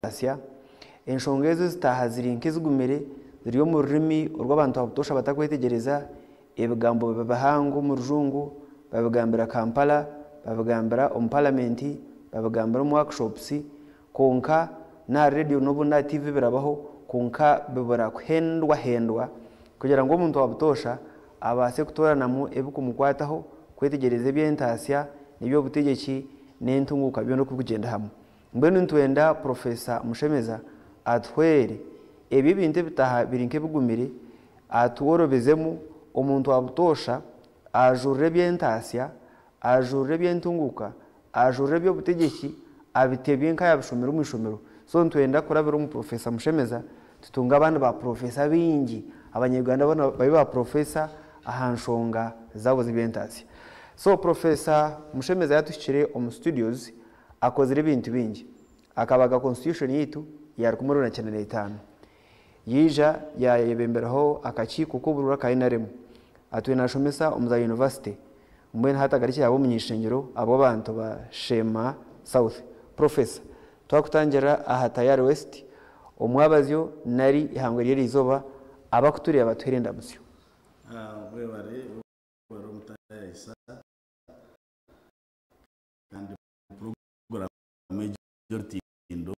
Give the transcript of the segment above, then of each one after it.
Asya. Enshonga ezo zitaaha ziri nk'ezigumire, ziri omu rurimi oru abantu ba butoosha batakwetegyereza, ebigambo biba bihango omu rujungu, babigambira Kampala, babigambira omu paramenti, babigambira omu workshops, kwonka n'aha reediyo n'obundi n'aha tiivi birabaho, kwonka bibura kuhendwahendwa kugira ngu omuntu wa butoosha abaase kutooranamu ebikumukwataho, kwetegyereza eby'entaasya n'eby'obutegyeki n'entunguuka byona oku birikugyenda hamwe. Mbwenu nitwenda Professor Mushemeza atuhwere ebi ebintu ebitaaha biri nk'ebigumire atworobezemu omuntu wa butoosha ajurire eby'entaasya, ajurire eby'entunguuka, ajurire eby'obutegyeki abitebye nk'ayabishomire omu ishomero. So nitwenda kurabira omu Professor Mushemeza tutunge abandi ba Professor baingi abanya-Uganda boona babe ba Professor aha nshonga zaabo z'eby'entaasya. So Professor Mushemeza yatuhikire omu studios Akozire ebintu bingi. Akabaga Constitution yaitu ya 1995. Yaija yayebemberaho akakiiko k'oburuuru aka NRM. Atwire nashomesa omu za University. Mbwenu hati agarukire yaba omuny'ishengyero ahabw'abantu ba Sheema South. Professor, twakutangirira aha Tayari West omwabazyo nari ihangwe ry'eriizooba abakutureeba batuheere endamutsyo. Webare, webare omutayayisa. Kandi puroguraamu egi y'orutindo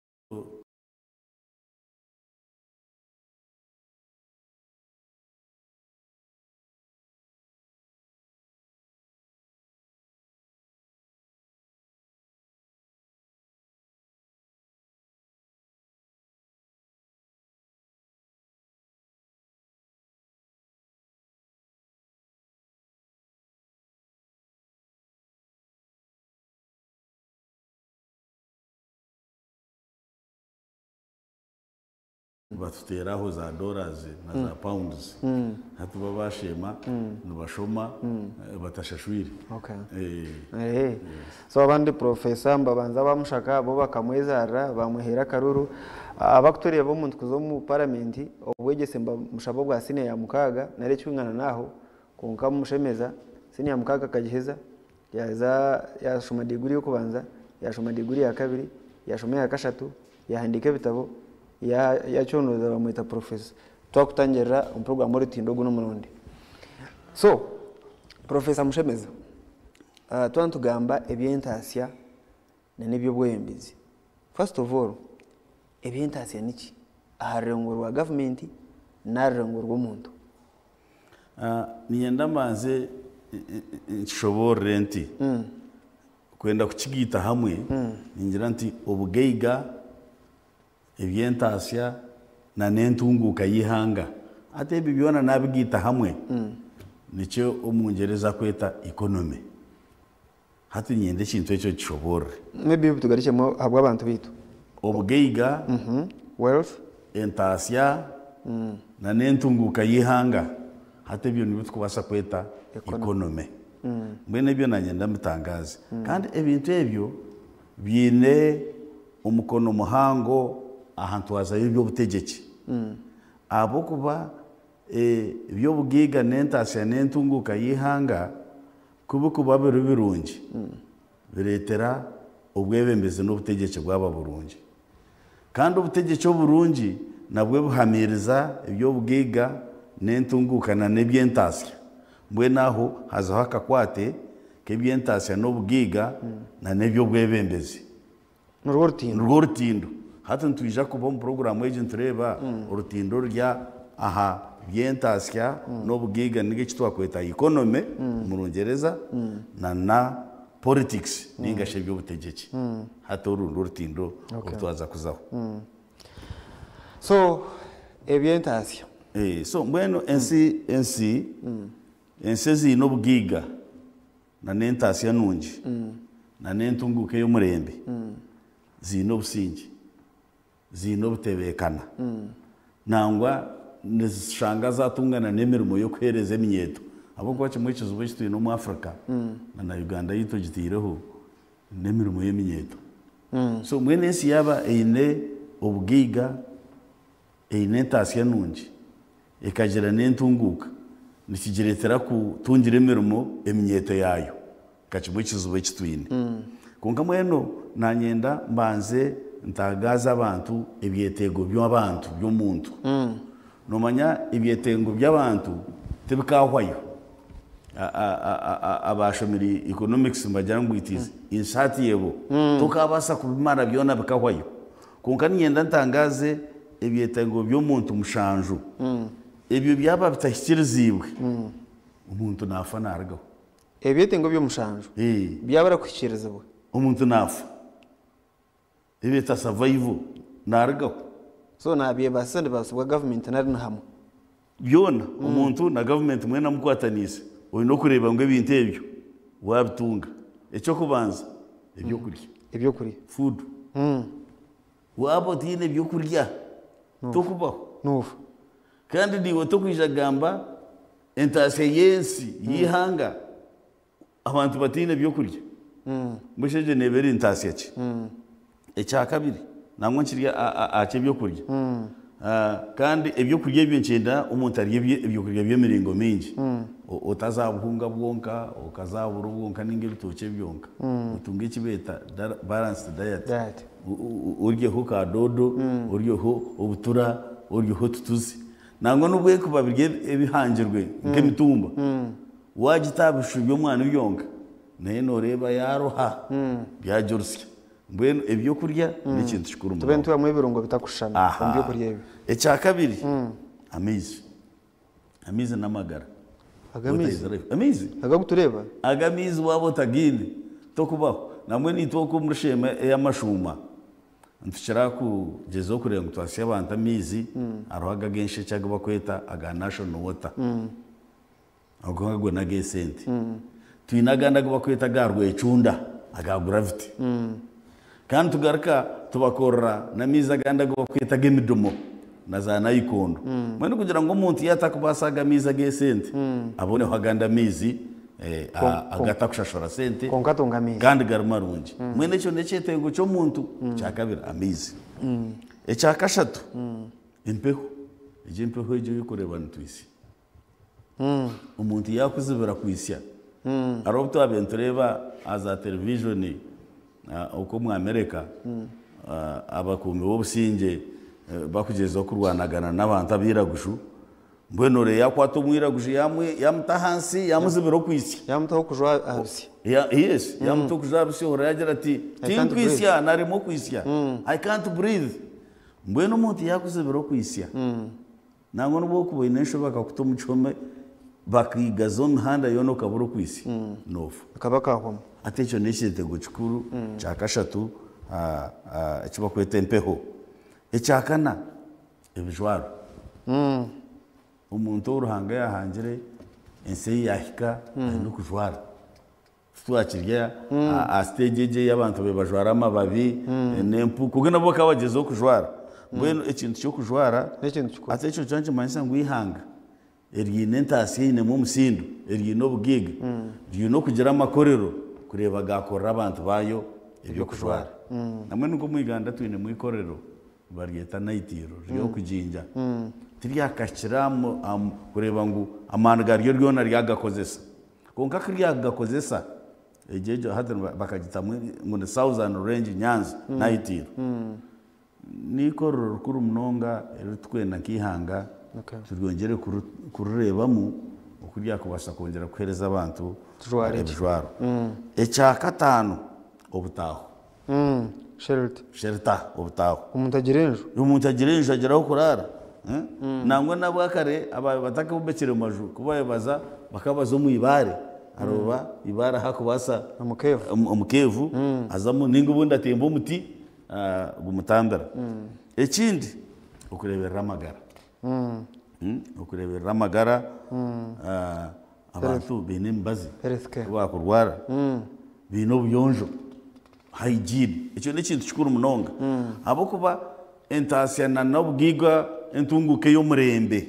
Batuteeraho za dollars na za pounds hati bo baasheema nibashoma batashashwire. So abandi professor nibabanza bamushaka bo bakamwezaarira bamuheera akaruru. Abakutureeba omuntu kuza omu paramenti obwegyese nibamushaba obwa siniya ya mukaaga nari ekikwingana n'aho kwonka mumushemeza siniya ya mukaaga akagiheza Yaaza yaashoma diguri y'okubanza, yaashoma diguri ya kabiri, yaashoma eya kashatu, yaahandiika ebitabo, yaakyonooza bamweta Professor. Twakutangirira omu puroguraamu Orutindo ogu n'omurundi. So, Professor Mushemeza, twaba nitugamba eby'entaasya n'eby'obwebembezi, first of all, eby'entaasya niki aha rurengo rwa gavumenti n'aha rurengo rw'omuntu? Niinyenda mbanze nkishoboorore nti, kwenda kukigaita hamwe, ningira nti obugaiga, eby'entaasya n'entunguuka y'eihanga. Hati ebi byona naabigaita hamwe, nikyo Omungyereza arikweta economy. Hati niinyenda ekintu ekyo nkishoboorore. Maybe tugarukyemu ahabw'abantu baitu. Obugaiga, Wealth. entaasya na n'entunguuka y'eihanga. Hati ebyo nibyo turikubaasa kweta economy. Mbwenu ebyo naanye ndabitangaaze. Kandi ebintu ebyo biine omukono muhango aha ntwaza y'eby'obutegyeki. Ahabw'okuba eby'obugaiga n'entaasya n'entunguuka y'eihanga Ku bikuba biri birungi, bireetera obwebembezi n'obutegyeki bwaba burungi. Kandi obutegyeki oburungi nabwo buhamiiriza eby'obugaiga n'entunguuka na n'eby'entaasya. Mbwenu aho hazaho akakwate k'eby'entaasya n'obugaiga na n'eby'obwebembezi. Nirwo rutindo. Nirwo rutindo. Hati nitwija kuba omu puroguraamu egi nitureeba orutindo oruri aha by'entaasya n'obugaiga ninga eki twakweta economy omu Rungyereza na na politics ninga shi eby'obutegyeki. Hati oru nirwo rutindo oru twaza kuzaho. So eby'entaasya. So mbwenu ensi ensi ensi eziine obugaiga na n'entaasya nungi, na n'entunguuka ey'omurembe, ziine obusingye, ziine obutebeekana. Nangwa nizishanga zaatungana n'emirimo y'okuheereza eminyeeto. Ahabw'okuba kimwe ekizibu eki twine omu Africa na na Uganda yaitu ogitaireho, n'emirimo y'eminyeeto. So mbwenu ensi yaaba eine obugaiga, eine entaasya nungi, ekagira n'entunguuka, nikigireetera kutungira emirimo eminyeeto yaayo nka kimwe ekizibu eki twine. Kwonka mbwenu naanyenda mbanze ntangaaze abantu ebyetengo by'abantu by'omuntu. Noomanya ebyetengo by'abantu tibikahwayo. Abashomire economics nibagira ngu it is insatiable. Tokabaasa kubimara byona bikahwayo. Kwonka niinyenda ntangaaze ebyetengo by'omuntu mushanju. Ebyo byaba bitahikiriziibwe, omuntu naafa naarugaho. Ebyetengo by'omushanju byabura kuhikiirizibwa. Omuntu naafa. Ebyeta survival naarugaho. So naabyebasisa nibaasibwa gavumenti nari ni hamwe? Byona, omuntu na gavumenti mwena mukwataniise, oine okureeba ngu ebintu ebyo waabitunga. Eky'okubanza, ebyokurya. Ebyokurya. Food. Waaba otaine byokurya, tokubaho. Noofa. Kandi naiwe tokwija kugamba entaasya y'ensi, y'eihanga, abantu bataine byokurya. Mbwenu shi egyo neeba eri ntaasya ki? Ekyakabiri, nangwa nkiri aha ky'ebyokurya, kandi ebyokurya ebyo nikyenda omuntu arye ebyokurya by'emiringo mingi. Otaza aha buhunga bwonka, okaza aha buro bwonka nainga ebitookye byonka. Otunge eki beeta balanced diet. Oryeho ka doodo, oryeho obutura, oryeho otutuzi. Nangwa n'obu erikuba biri ebihangirwe nk'emitumba, waagita aha bishushu by'omwana byonka, nayo nooreeba yaaruha, byagira osya. Mbwenu ebyokurya n'ekintu kikuru Tube munonga. nituhamu ebirungo bitakushushana omu byokurya ebyo. Ekya kabiri, amaizi. Amaizi n'amagara. Aga Water amaizi? is life. Amaizi. Aga agu tureeba? Aga amaizi waaba otagaine, tokubaho. Nambwenu itwe okwo omuri Sheema ey'amashuuma, nitukira kugyezaho kureeba ngu twahitsya abantu amaizi, hariho ago ag'enshekye agu barikweta aga National Water. Ago ago n'ag'esente. Twine agandi agu barikweta aga Rwecunda, aga gravity. Kandi tugaruka tubakorera n'amaizi agandi agu barikweta ag'emidomo na za nayikondo. Mbwenu kugira ngu omuntu yaaba atakubaasa ago amaizi ag'esente, aboneho agandi amaizi agatakushashura sente Kwonka atunga amaizi. kandi gari marungi. Mbwenu ekyo n'ekyetengo ky'omuntu. Ekyakabiri, amaizi. Ekyakashatu, empeho. Egyo empeho egyo ei orikureeba nitwitsya. Omuntu yaakuzibira kwitsya, hariho obu twabaire nitureeba aha za terevijoni okwo omu America, abakuumi b'obusingye barikugyezaho kurwanagana n'abantu abairaguju, mbwenu oreeba yaakwata omwiraguju yaamuta ahansi yaamuzibira okwitsya. Yaamutaho okujwa aha bitsya. Yes, yaamuta okujwa aha bitsya ohurira yaagira ati, tinkwitsya, naaremwa okwitsya, I can't breathe. Mbwenu omuntu yaakuzibira okwitsya, Nangwa n'obu orikuba oine enshobe bakakuta omu kihome bakaigaza omu mihanda yoona okabura okwitsya, noofa. Akaba kaahwamu. Hati ekyo n'ekyetengo kikuru kya kashatu eki barikweta empeho. Ekya kana, ebijwaro. Omuntu ou Ruhanga yaahangire ensi ei yaahika aine okujwara. Titwakirya aha siteegi egi ei abantu baabaire bajwara amababi n'empu kwonka nabo bakaba bagyezaho kujwara. Mbwenu ekintu ky'okujwara N'ekintu kikuru. hati ekyo nikyo nikimanyisa ngu eihanga eriine entaasya einemu omusindo, eriine obugaiga, riine okugira amakorero kureeba gaakorera abantu baayo eby'okujwara. Nambwenu nk'omu Uganda twinemu eikorero nibaryeta Naitiiro riri okuginja, tiryakahikire aha kureeba ngu amaani garyo ryona ryagakozesa. Kwonka ku ryagakozesa, egyo egyo hati bakagitamu ngu ni Southern Range Nyanza Naitiiro. N'eikorero rikuru munonga eri turikwenda nk'eihanga turyongyere kurireebamu oku ryakubaasa kwongyera kuheereza abantu ebijwaro. Ekya kataano, obutaaho. Shelter. Shelter, obutaaho. Omuntu agira enju. Omuntu agira enju agira ah'okuraara. Nangwa n'abwakare abaabaire batakombekire maju ku baabaire baza bakaba baza omu ibaare arooba ibaare ahu arikubaasa Omu cave. omu cave azamu nainga obundi atemba omuti gumutambira. Ekindi okureeberera amagara. Okureeberera amagara abantu baine emibazi Health care. ku baakurwara baine obuyonjo. Hygiene, ekyo n'ekintu kikuru munonga ahabw'okuba entaasya na n'obugaiga entunguuka ey'omurembe,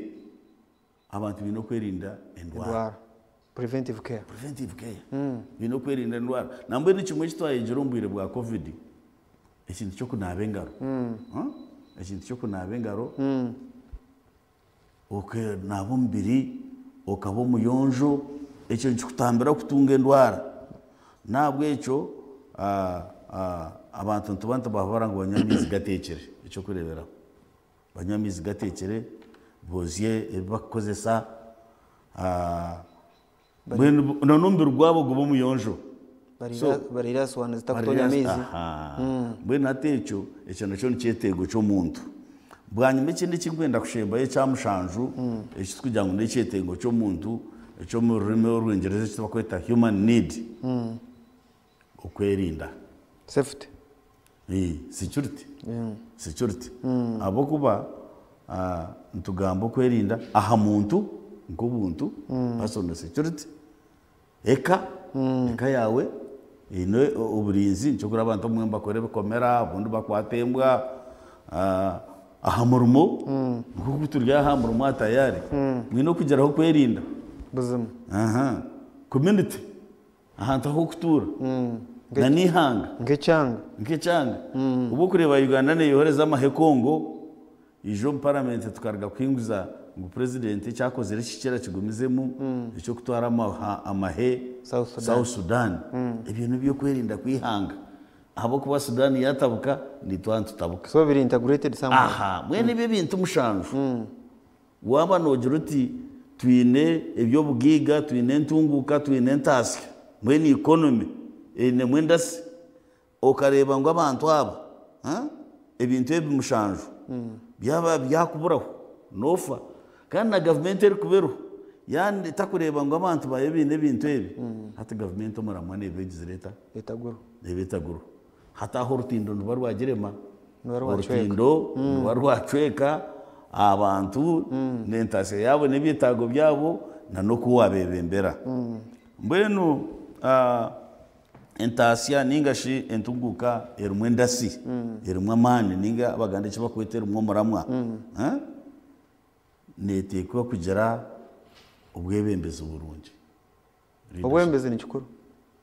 abantu baine okwerinda endwara. Endwara. Preventive care. Preventive care. Baine okwerinda endwara. Nambwenu kimwe eki twayegire omu bwire bwa Covid, ekintu ky'okunaaba engaro. Ekintu ky'okunaaba engaro. Okanaaba omubiri, okaba omuyonjo, ekyo nikikutambira kutunga endwara. N'ahabw'ekyo Abantu nituba nitubahabura ngu banywe amaizi gateekire, eky'okureeberaho. Banywe amaizi gateekire, boozye ebi barikukozesa, mbwenu n'omubiri gwabo gube omuyonjo. Bariire aha sowaani zitakutonya amaizi. Mbwenu hati ekyo, ekyo nakyo nikyetengo ky'omuntu. Bwanyima ekindi eki ndikwenda kushembayo ekya mushanju, eki turikugira ngu n'ekyetengo ky'omuntu, eky'omu rurimi orwingyereza eki barikweta human need, okwerinda. Safety. Security. Security. Ahabw'okuba nitugamba okwerinda aha muntu nk'obuntu, personal security, eka, eka yaawe eine oburinzi, nikyo orikureeba abantu abamwe nibakora ebikomera, obundi bakwata embwa, aha murimo, nk'oku turi aha murimo aha tayari, mwine okugira ah'okwerinda. Buzima. Community, ahantu ah'okutuura na n'eihanga. Nk'ekyanga. Nk'ekyanga. Obu orikureeba Uganda neeyohereza amahe Congo, Ijo omu paramenti tukaruga kuhinguza ngu purezidenti eki akozire kihikire akigumizemu eky'okutwara amahe South Sudan. Ebyo n'eby'okwerinda kw'eihanga ahabw'okuba Sudan yaatabuka naitwe aha nitutabuka. So biri integrated somehow. Aha, mbwenu ebyo ebintu mushanju waaba noogira oti twine eby'obugaiga, twine entunguuka, twine entaasya, mbwenu economy einemu endasi, Okareeba ngu abantu aba ebintu ebi mushanju byaba byakuburaho noofa. Kandi na gavumenti erikuba eriho yaaba etakureeba ngu abantu baayo baine ebintu ebi, hati gavumenti omuramwa neeba egizire eta? Etaguriho. Neeba etaguriho. Hati aho orutindo niruba rwagirema, orutindo niruba rwacweka, abantu n'entaasya yaabo n'ebyetaago byabo na n'oku waabeebembera. Mbwenu Entaasya nainga shi entunguuka erimu endasi, erimu amaani nainga Abaganda eki barikweta erimu omuramwa, neeteekwa kugira obwebembezi burungi. Obwebembezi ni kikuru?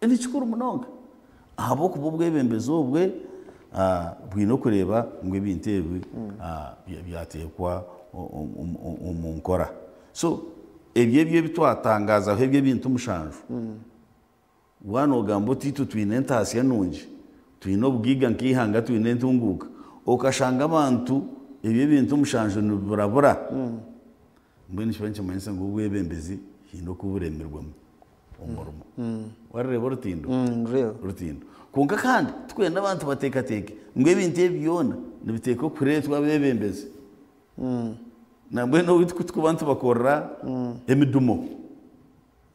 Ni kikuru munonga ahabw'okuba obwebembezi obwe bwine kureeba ngu ebintu ebi byateekwa omu nkora. So ebyo ebyo ebi twatangaazaho ebi ebintu mushanju. Waaba noogamba oti itwe twine entaasya nungi, twine obugaiga nk'eihanga twine entunguuka, okashanga abantu ebyo ebintu mushanju nibiburabura, mbwenu nikiba nikimanyisa ngu obwebembezi haine oku buremirwemu omurimo. Warureeba orutindo? Orutindo. Kwonka kandi tikwenda abantu bateekateeke ngu ebintu ebi byona nibiteekwa kureetwa abeebembezi. Nambwenu obu turikuba nitubakorera emidumo.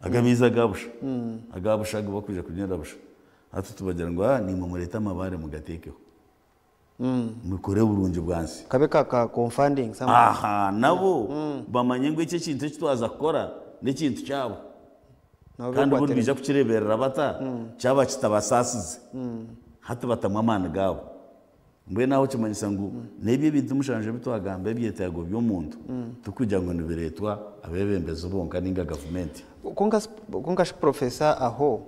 Aga amaizi aga busha, aga busha agu barikwija kunywera busha. Hati tubagira ngu aa naimwe mureete amabaare mugateekeho. Mukore burungi bwansi. Kabe ka ka confunding somehow. Aha, nabo bamanye ngu eki ekintu eki twaza kukora n'ekintu kyabo. Nabo Kandi bo bekwatire. nibaija kukireeberera bata kyaba kitabasaasize. Hati batamu amaani gaabo. Mbwenu aho kimanyisa ngu n'ebyo ebintu mushanju ebi twagamba ebyetaago by'omuntu tikugira ngu nibireetwa abeebembezi bonka nainga gavumenti. Kwonka shi Professor aho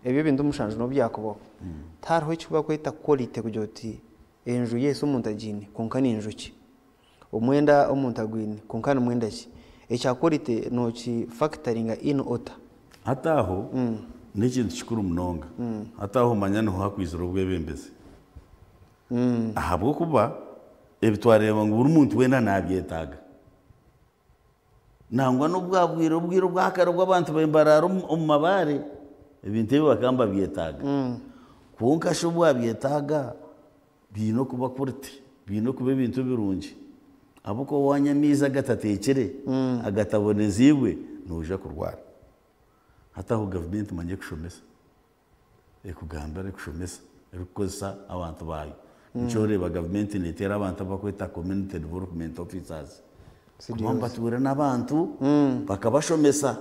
ebyo ebintu mushanju n'obu byakubaho, tihariho eki barikweta quality kugira oti enju yes omuntu agiine kwonka ni nju ki? Omwenda omuntu agwine kwonka ni mwenda ki? Ekya quality nooki factoringa in ota? Hati aho n'ekintu kikuru munonga. Hati aho manya niho hakwizira obwebembezi. Ahabw'okuba ebi twareeba ngu buri muntu weena naabyetaaga. Nangwa n'obwa bwire obwire obwa kare obu abantu baabaire nibaraara omu mabaare, ebintu ebi bakaba nibabyetaaga. Kwonka shi obu waabyetaaga, biine okuba quality, biine okuba ebintu birungi. Ahabw'okuba waanywa amaizi agatateekire, agataboneziibwe, noija kurwara. Hati aho gavumenti manya ekushomesa. Ekugambira erikushomesa erikukozesa abantu baayo. Nikyo oreeba gavumenti neeteera abantu abu barikweta community development officers kuba nibatuura n'abantu bakabashomesa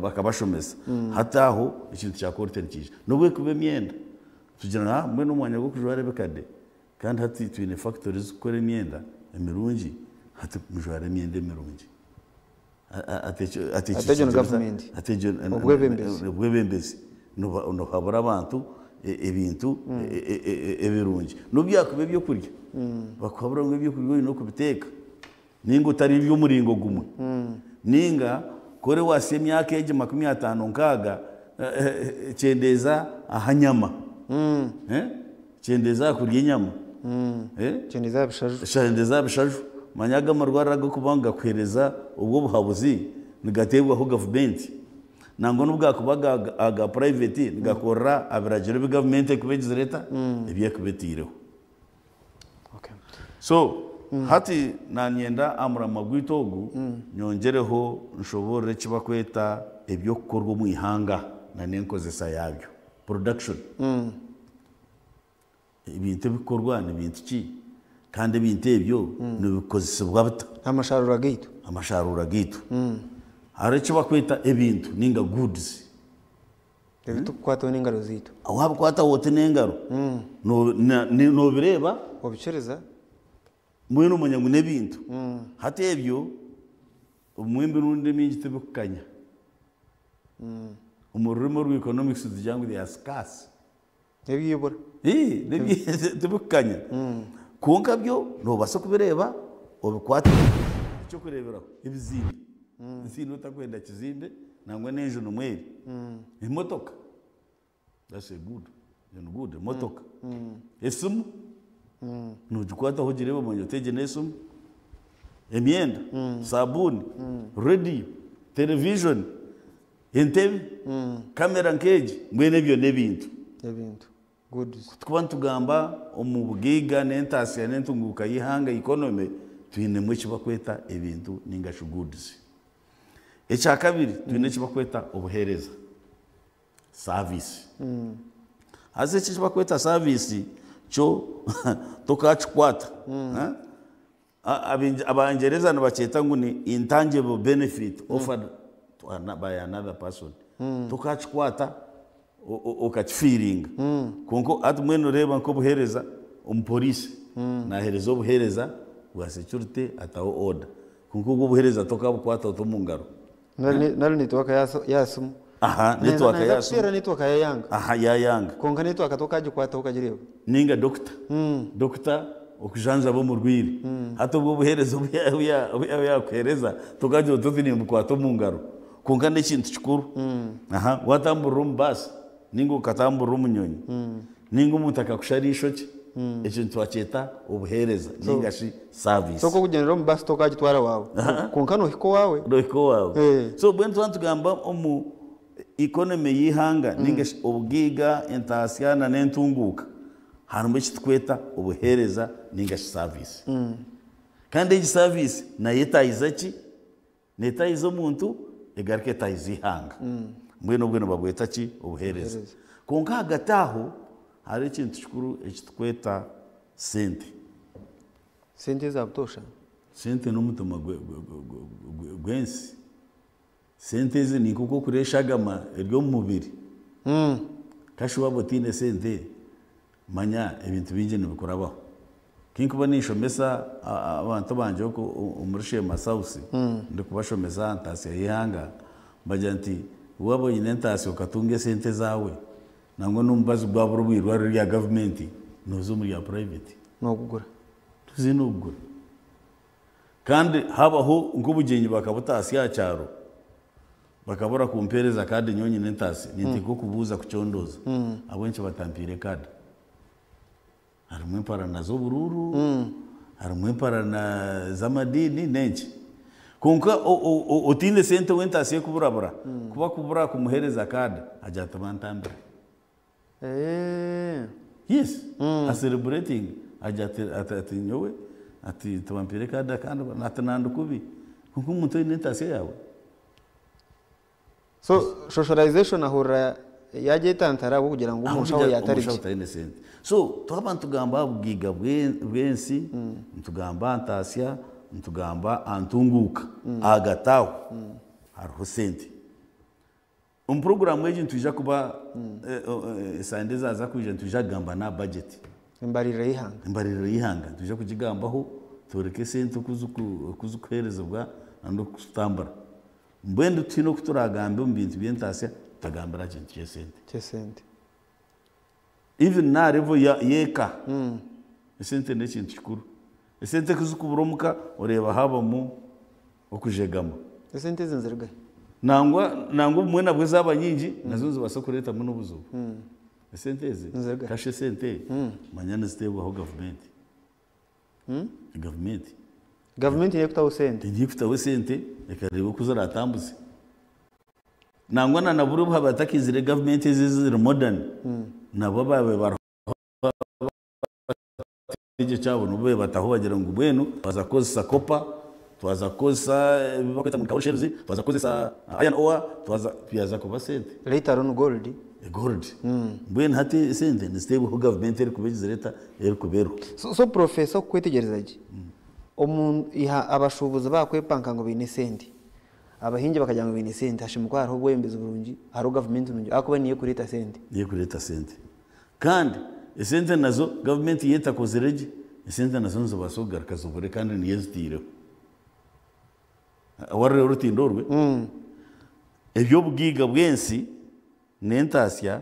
bakabashomesa. Hati aho ekintu kya quality nikiija. N'obu erikuba emyenda, tugira ngu haa mbwenu omwanya gw'okujwara ebikade kandi hati twine factory ezirikukora emyenda emirungi, hati mujware emyenda emirungi. Ati egyo ni gavumenti. Obwebembezi. Obwebembezi. Nohabura abantu ebintu ebirungi. N'obu byakuba ebyokurya, bakuhabura ngu ebyokurya oine okubiteeka nainga otarya eby'omuringo gumwe. Nainga ku ori waasya emyaka egi 50 nkaaga, kyendeeza aha nyama. Eh? Kyendeeza aha kurya enyama. Eh? Kyendeeza aha bishaju. Kyendeeza aha bishaju. Manya aga amarwariro agarikuba ngu gakuheereza obwo obuhabuzi nigateebwaho gavumenti. Nangwa n'obu gaakuba aga aga private nigakorera aha biragiro ebi gavumenti erikuba egizire eta? Ebi erikuba etaireho. Okay. So hati nanyenda aha muramwa gwaitu ogu nyongyereho nshoboorore eki barikweta eby'okukorwa omu ihanga na n'enkozesa yaabyo, production. Ebintu ebikukorwa ni bintu ki kandi ebintu ebyo nibikozesibwa bita? Amasharuura gaitu. Amasharuura gaitu. Hariho eki barikweta ebintu ninga goods. Ebi turikukwataho n'engaro zaitu. Waabikwataho oti n'engaro, noobireeba. Obikiriza. Mbwenu omanya ngu n'ebintu. Hati ebyo obumwe emirundi emingi tibikukanya. Omu rurimi orwa economics nitugira ngu they are scarce. N'ebyibura. Tibikukanya. Kwonka byo noobaasa kubireeba obikwate. Eky'okureeberaho, ebizimbe. Tihaine otakwenda kizimbe nangwa n'enju nimwo eri. Emotoka, that's a good, and good, emotoka. Esimu, noogikwataho ogireebe omanye oti egi n'esimu. Emyenda, saabuuni, rediyo, terevijoni. Entebe, kamera nk'egi, mbwenu ebyo n'ebintu. Ebintu, goods. Ku tukuba nitugamba omu bugaiga n'entaasya n'entunguuka y'eihanga, economy, twinemu eki barikweta ebintu nainga shi goods. Ekya kabiri, twine eki barikweta obuheereza, service. Haza eki eki barikweta service kyo tokaakikwata. Abangyereza nibakyeta ngu ni intangible benefit offered to by another person. Tokakikwata okakifiiringa. Kwonka hati mbwenu reeba nk'obuheereza, omupoliisi naaheereza obuheereza bwa security ataho order. Kwonka obwo obuheereza tokabukwata ota omu ngaro. Nari netiwaaka y'aha simu. Aha, netiwaaka Naija y'aha simu. kuteera netiwaaka yayanga. Aha, yayanga. Kwonka netiwaaka tokagikwataho okagireeba. Ninga dokita. Dokita okujanjaba omurwaire. Hati obwo obuheereza obu obu yaakuheereza tokagira oti oti nimbukwata omu ngaro. Kwonka n'ekintu kikuru. Aha, waatamburira omu baasi ninga okatamburira omu nyonyi, ninga omuntu akakushara eishokye, ekyo nitwakyeta obuheereza ninga shi service. So ku orikugyendera omu baasi tokagitwara waawe. Kwonka noohika owaawe. Noohika owaawe. So mbwenu twaba nitugamba omu economy y'eihanga ninga shi obugaiga, entaasya na n'entunguuka, harimu eki turikweta obuheereza ninga shi service. Kandi egi service nayo etaahiza ki? Neetaahiza omuntu egaruka etaahiza eihanga. Mbwenu obwo nibabweta ki? Obuheereza. Kwonka ahagati aho hariho ekintu kikuru eki turikweta sente. Sente eza butoosha? Sente n'omutima gw'ensi. Sente ezi ni nk'oku orikureeba eshagama eri omu mubiri. Kashi waaba otaine sente, manya ebintu bingi nibikurabaho. Ku ndikuba ninshomesa abantu bangye okwo omuri Sheema South, ndikubashomesa aha ntaasya y'eihanga, mbagira nti waaba oine entaasya okatunga esente ezaawe, nangwa n'omubazi gwabura omu irwariro rya gavumenti, nooza omu rya private. Noogugura. Tuze noogugura. Kandi habaho nk'obugyenyi bakabutaasya aha kyaro, bakabura kumpeereza kaadi nyowe nyine entaasya, ninteekwa okubuuza kucondooza ahabw'enki batampiire kaadi. Harimu emparana z'oburuuru, harimu emparana z'amadiini n'enki. Kwonka otaine sente we entaasya ekuburabura, ku bakubura kumuheereza kaadi, agira ati bantambire. Yes, a celebrating agira ati ati ati nyowe ati tibampiire kaada kandi ati nandi kubi. Kwonka omuntu oine entaasya yaawe. So socialization ahurira yagyetantara ahabw'okugira ngu omushaho yaatari Omushaho gye. taine sente. So twaba nitugamba aha bugaiga bw'ensi, nitugamba aha ntaasya, nitugamba aha ntunguuka, ahagati aho hariho sente. Omu puroguraamu egi nitwija kuba esande ezaaza kwija nitwija kugamba n'aha bajeti. Embaririra y'eihanga. Embaririra y'eihanga nitwija kugigambaho tworeke esente oku zirikuheerezibwa n'oku zikutambura. Mbwenu tihaine oku turaagambe omu bintu by'entaasya tutagambire aha kintu ky'esente. Ky'esente. Even n'aha level y'eka, esente n'ekintu kikuru. Esente ku zikubura omuka oreeba haabamu okujegama. Esente ezi niziruga hi? Nangwa nangwa obumwe nabwo zaaba nyingi nazo nizibaasa kureetamu n'obuzibu. Esente ezi? Niziruga. Kasha esente manya niziteebwaho gavumenti. Gavumenti. Gavumenti niyo ekutaho sente. Niyo ekutaho esente ekareeba oku ziratambuze. Nangwa na naburi obu haba hatakiizire gavumenti ezi eziri modern, nabo abaabaire bariho abategyeki abo nibo bataho bagira ngu mbwenu twaza kukozesa copper, twaza kukozesa ebi barikweta ngu ni shells, twaza kukozesa iron ore, twaza byaza kuba sente. Later on gold. Gold. Mbwenu hati esente niziteebwaho gavumenti erikuba egizire eta erikuba eriho. So professor okukwetegyereza gye, omu abashuubuzi baakwepanka ngu baine esente, Abahingi bakagira ngu baine sente, hashemeriire kuba hariho obwebembezi burungi, hariho gavumenti nungi ahakuba niyo erikureeta sente. Niyo erikureeta sente. Kandi esente nazo gavumenti yo etakozire gye, esente nazo nizibaasa kugaruka zibure kandi niyo ezitaireho. Wareeba orutindo orwe? Eby'obugaiga bw'ensi n'entaasya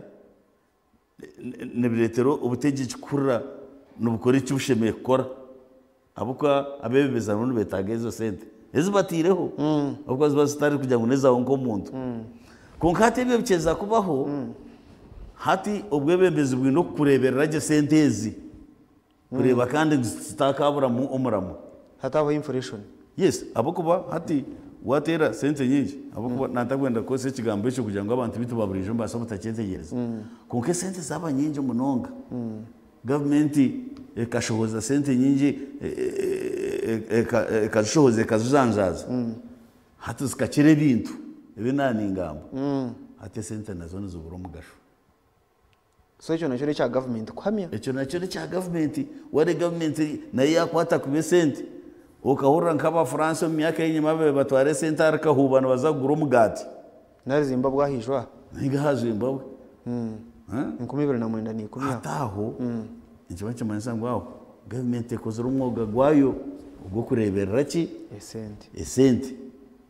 nibireetera obutegyeki kuhurira nibukora eki bushemereire kukora ahabw'okuba abeebembezi nabo nibeetaaga ezo sente ezi bataireho ahabw'okuba niziba zitari kugira ngu n'ezaawe nk'omuntu. Kwonka hati ebyo bikyeza kubaho, hati obwebembezi bwine okukureeberera gye sente ezi kureeba kandi ngu zitakaaburamu omuramwa. Hatabaho inflation. Yes, ahabw'okuba hati waateera sente nyingi, ahabw'okuba naantakwenda kukozesa ekigambo ekyo kugira ngu abantu baitu ba buriijo nibabaasa obutakyetegyereza. Kwonka esente zaaba nyingi munonga, gavumenti ekashohoza sente nyingi, ekazishohoza ekazijanjaaza, hati zikakira ebintu ebi naaningamba, hati esente nazo nizibura omugasho. So ekyo nakyo nekya gavumenti kuhamya. Ekyo nakyo nekya gavumenti. Wareeba gavumenti nayo yakwata kubi esente, okahurira nka France omu myaka ey'enyima babaire nibatwara esente ahari Kahuuba nibaza kugura omugaati. Nari Zimbabwe aha ishwa. Ninga aha Zimbabwe. 2009 aho. Hati aho, nikiba nikimanyisa ngu aho gavumenti ekozire omwoga gwayo ogw'okureeberera ki? Esente. Esente.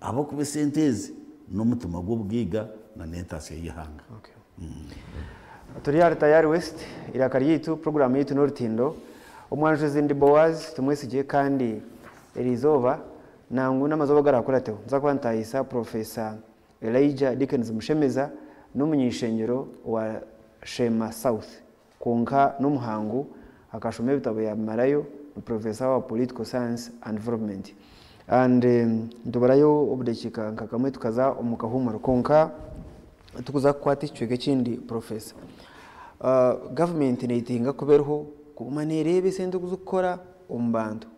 Ahabw'okuba esente ezi n'omutima gw'obugaiga na n'entaasya y'eihanga. Turi ahari Tayari West, eiraka ryaitu, puroguraamu yaitu n'orutindo. Omwanjuzi ndi Boaz Tumwesigye kandi eriizooba nangwa n'amazooba agaraakurateho nituza kuba nitutaahisa Purofeesa Elijah Dickens Mushemeza n'omuny'eishengyero wa Sheema South kwonka n'omuhangu akashoma ebitabo yaabimarayo, ni Purofeesa wa Political Science and Development and nitubarayo obudakiika nka kamwe tukaza omu kahuumuro kwonka Tukuza kukwata ekicweka ekindi Professor. Gavumenti neyetenga kuba eriho kuguma nereeba esente oku zikukora omu bantu.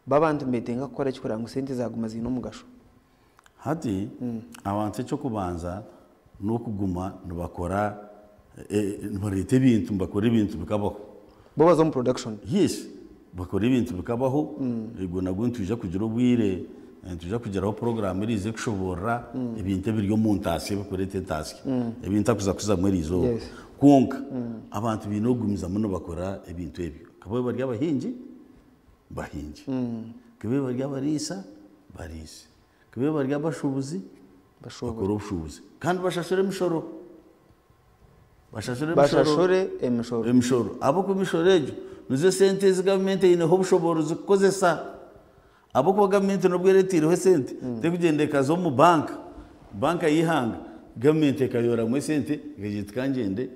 Bo abantu nibetenga kukora ki kureba ngu sente zaguma ziine omugasho? Hati abantu eky'okubanza n'okuguma nibakora, nibareeta ebintu, nibakora ebintu bikabaho. Bo baza omu production. Yes, bakora ebintu bikabaho, ogwo nagwo nitwija kugira obwire, nitwija kugiraho puroguraamu eriize kushoboorora ebintu ebiri omu ntaasya ebirikureeta entaasya, ebi ntarikuza kuzamu eriizooba. Kwonka abantu baine kugumizamu nibakora ebintu ebyo. Nka baaba bari abahingi, bahingye. Nka baaba bari abariisa, bariise. Nka baaba bari abashuubuzi, bakore obushuubuzi. Kandi bashashure emishoro. Bashashure emishoro. Bashashure emishoro. Emishoro. Ahabw'okuba emishoro egyo nizo esente ezi gavumenti eineho obushoboorozi kukozesa. Ahabw'okuba gavumenti n'obu ereeteireho esente, terikugyenda ekaza omu banka, banka y'eihanga, gavumenti ekayooramu esente ekagira eti ka ngyende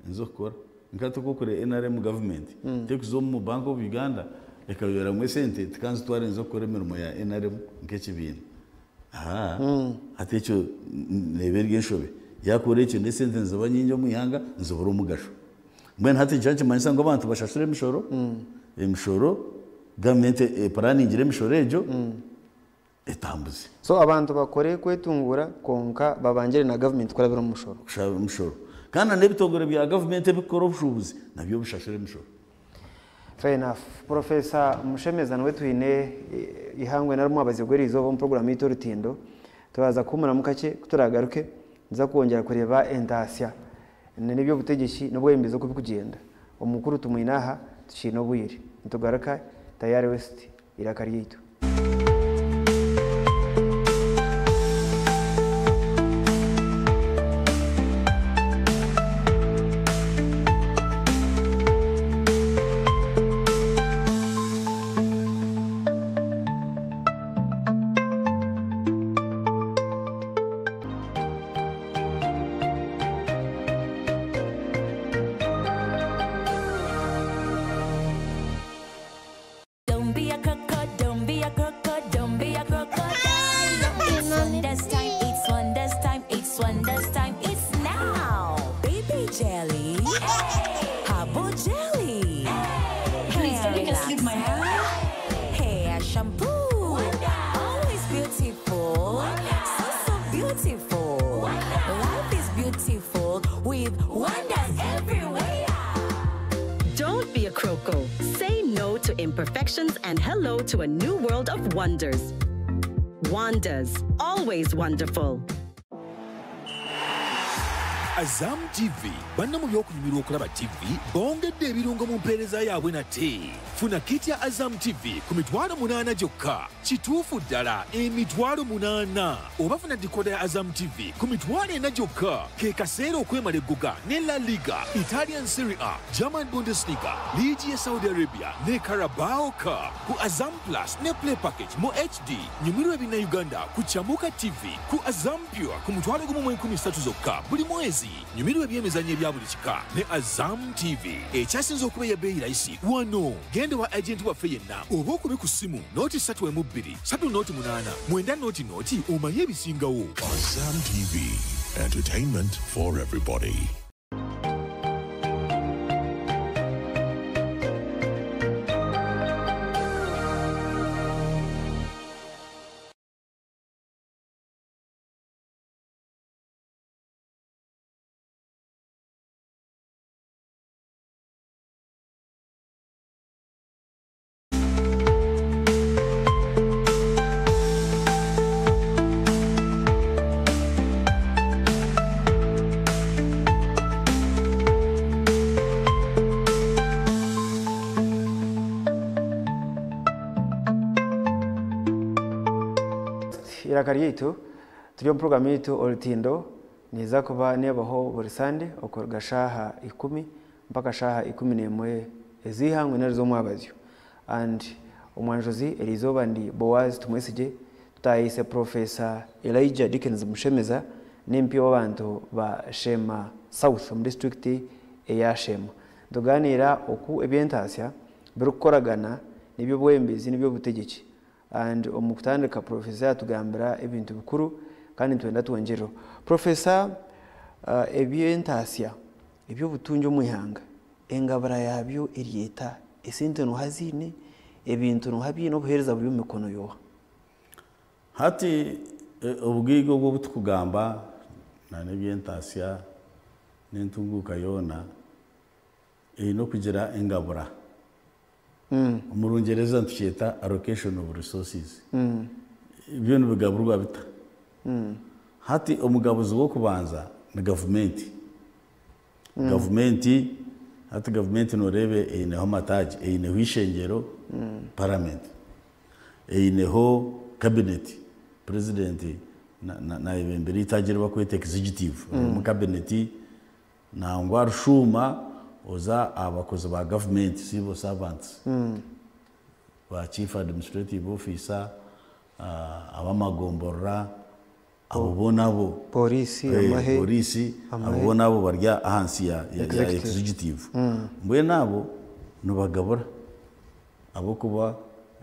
nze kukora. Nka hati oku orikureeba NRM gavumenti, terikuza omu Bank of Uganda ekayooramu esente eti ka nzitware nze kukora emirimo ya NRM nk'ekibiina. Ahaa, hati ekyo neeba eri enshobe. Yaakora ekyo n'esente niziba nyingi omu ihanga, nizibura omugasho. Mbwenu hati nikyo nikimanyisa ngu abantu bashashure emishoro, emishoro gavumenti epuraaningire emishoro egyo etambuze. So abantu bakore kwetunguura kwonka babangire na gavumenti kurabira omu mushoro. Kushaba emishoro. Kandi na n'ebitongore bya gavumenti ebirikukora obushuubuzi nabyo bishashure emishoro. Fair enough. Professor Mushemeza niwe twine eihangwe nari omwabazyo gw'eriizooba omu puroguraamu yaitu Orutindo. Twaza kuhuumuramu kakye, ku turaagaruke nituza kwongyera kureeba entaasya n'eby'obutegyeki n'obwebembezi oku birikugyenda. Omukuru tumwine aha, tukiine obwire. Nitugaruka Tayari West, eiraka ryaitu. Just leave my hair. Hair shampoo. Always beautiful. So, so beautiful. Life is beautiful with wonders everywhere. Don't be a croco. Say no to imperfections and hello to a new world of wonders. Wonders, always wonderful. Azam TV banna mu by'okunyumirwa okulaba TV bongedde ebirungo mu mpeereza yaabwe nate. Funa kit ya Azam TV ku 800,000 gyokka. Kituufu ddala 800,000. Oba funa decoder ya Azam TV ku 400,000 gyokka. Ke kaseera okwemala eggoga ne La Liga, Italian Serie A, German Bundesliga, Liigi ya Saudi Arabia ne Carabao Cup ku Azam Plus ne Play Package mu HD. Nyumirwa ebinnauganda ku Chamuka TV ku Azam Pure ku 10,030 zokka buli mwezi. Nyumirwa ebyemizannyo ebya buli kika ne Azam TV ekyasinze okuba ey'ebbeeyi layisi wano. Genda wa agenti waffe yenna oba okube ku ssimu noti ssatu emu bbiri ssatu noti munaana mwenda noti noti omanye ebisingawo. Azam TV, entertainment for everybody. Iraka ryaitu turi omu puroguramu yaitu Orutindo neeza kuba neebaho buri Sande okuruga shaaha 10 mpaka shaaha 11 ez'eihangwe nari z'omwabazyo. And omwanjozi eriizooba ndi Boaz Tumwesigye, tutahiise Professor Elijah Dickens Mushemeza n'empi w'abantu ba Sheema South omu disitulikiti eya Sheema. Nitugaaniira oku eby'entaasya birikukoragana n'eby'obwebembezi n'eby'obutegyeki. And omu kutandika Professor yatugambira ebintu bikuru kandi nitwenda twongyereho. Professor, eby'entaasya eby'obutungi omu ihanga engabura yabyo eryeta esente noha ziine, ebintu noha biine, obuheereza buri omu mikono yoha. Hati obugaiga obwo obutukugamba na n'eby'entaasya n'entunguuka yoona eine okugira engabura. Omu Rungyereza nitukyeta allocation of resources. Ebyo nibigaburwa bita? Hati omugabuzi w'okubanza ni gavumenti. Gavumenti, hati gavumenti noreebe eineho amataagi, eineho ishengero, parliament, eineho cabinet, president nayebembera itaagi eri barikweta executive, harimu cabinet, nangwa rushuuma oza abakozi ba gavumenti, civil servants, ba chief administrative officer, ab'amagomborora, abo boona abo. Polisi, amahe. Polisi, Amahe. abo boona abo bari ahansi ya Executive. executive. Mbwenu abo nibagabura ahabw'okuba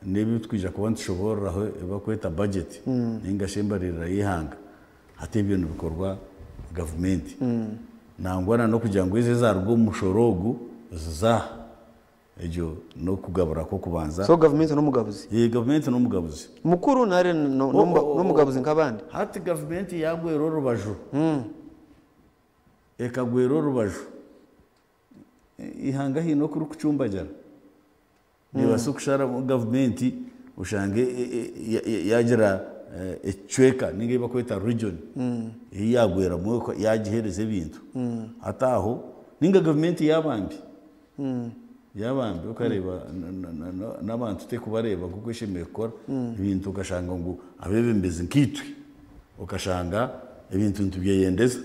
n'ebi twija kuba nitushoboororaho ebi barikweta budget, ninga shi embaririra y'eihanga. Hati ebyo nibikorwa gavumenti. Nangwa na n'okugira ngu ezo ezaruga omu mushoro ogu ziza aha. Egyo n'okugabura kw'okubanza. So gavumenti n'omugabuzi? Gavumenti n'omugabuzi. Mukuru nari n'omugabuzi nk'abandi? Hati gavumenti yagwera orubaju. Ekagwera orubaju. Ihanga haine oku rikucumbagira. Nibaasa kusharamu gavumenti oshange yagira ekicweka ninga ei barikweta region. Ei yagweramu yagiheereza ebintu. Hati aho ninga gavumenti yabambi. Yabambi okareeba n'abantu tekubareeba nk'oku eshemereire kukora. Ebintu okashanga ngu abeebembezi nkaitwe okashanga ebintu nitubyeyendeza.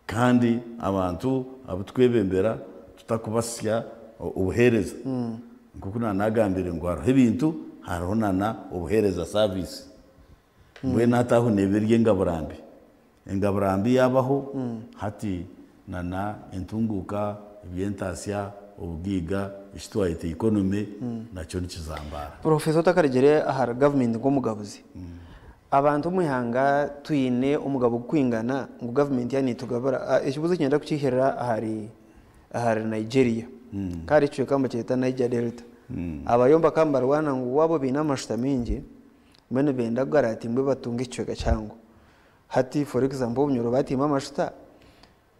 Kandi abantu abu tukwebembera tutakubasya obuheereza. Nk'oku naanagambire ngu hariho ebintu, hariho nana obuheereza service. Mbwenu hati aho neeba eri engaburambi. Engaburambi yabaho, hati nana entunguuka, eby'entaasya, obugaiga, eki twayeta economy, nakyo nikizambaara. Professor, otakaregire ahari gavumenti nk'omugabuzi. Abantu omu ihanga twine omugabo gukwingana ngu gavumenti yaaba neetugabura. Ekibuuzo eki niinyenda kukihirira ahari Nigeria. Kare ekicweka nibakyeta Niger Delta. Abayombi bakaba nibarwana ngu waabo baine amashuta maingi, mbwenu nibenda kugaraatimba batunge ekicweka kihango. Hati for example Obunyoro baatimba amashuta,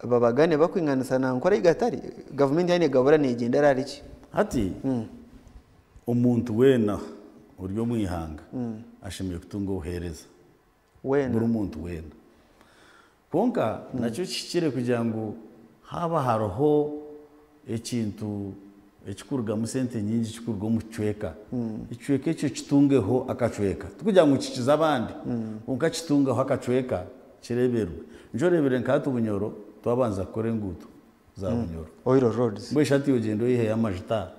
babagane bakwinganisa na Ankole gatari? Gavumenti yaaba neegabura neegyendera ahari ki? Hati omuntu weena ori omu ihanga ashemereire kutunga obuheereza. Weena. Buri muntu weena. Kwonka nakyo kihikire kugira ngu haaba hariho ekintu ekirikurugamu sente nyingi kirikuruga omu kicweka, ekicweka ekyo kitungeho akacweka. Tikugira ngu kikize abandi, kwonka kitungeho akacweka kireeberwe. Nikyo oreebire nka hati Bunyoro twabanza kukora enguuto za Bunyoro. Oil roads. Mbwenu shi hati ogyende oiheyo amajuta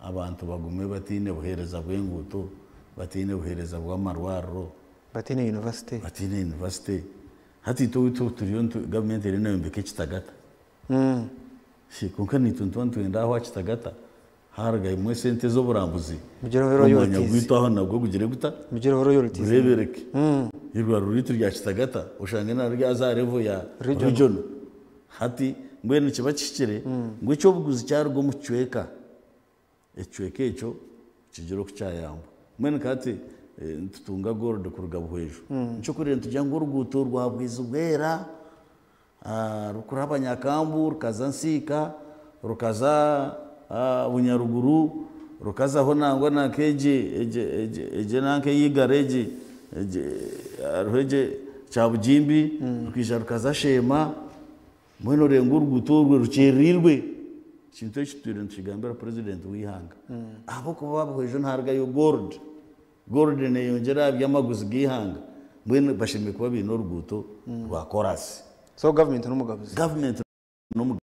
abantu bagume bataine buheereza bw'enguuto, bataine buheereza bw'amarwariro. Bataine yunivasite. Bataine yunivasite. Hati itwe owaitu turiyo nitu, gavumenti eriyo neeyombeka ekitagata. Shi kwonka naitwe nituba nitwenda aho aha kitagata haarugamu esente z'oburambuzi, Mugireho omwanya royalties. gwaitu aho nagwo gugire guta? Mugireho royalties. Gureebereke. Eirwariro ryaitu rya Kitagata oshange naryo ryaza aha level ya Regional. regional. Hati mbwenu nikiba kihikire ngu eky'obuguzi kyaruga omu kicweka, Ekicweka ekyo kigire oku kyayambwa. Mbwenu nka hati nitutunga gold kuruga Buhweju. Nikyo kuriire nitugira ngu oruguuto rwa Bwizibwera rurikuraba Nyakambu rukaza Nsiika, rukaza Bunyaruguru, rukazaho nangwa na nk'egi egi nanka ey'eigara egi hariho egi Kyabugimbi, rukaija rukaza Sheema. Mbwenu oreeba ngu oruguuto orwo rukyereirwe. Ekintu eki tutwire nitukigambira purezidenti w'eihanga ahabw'okuba Buhweju niharugayo gold. Gold neeyongyera aha by'amaguzi g'eihanga. Mbwenu bashemereire kuba baine oruguuto rwa koraasi. So gavumenti n'omugabuzi. Gavumenti n'omugabuzi.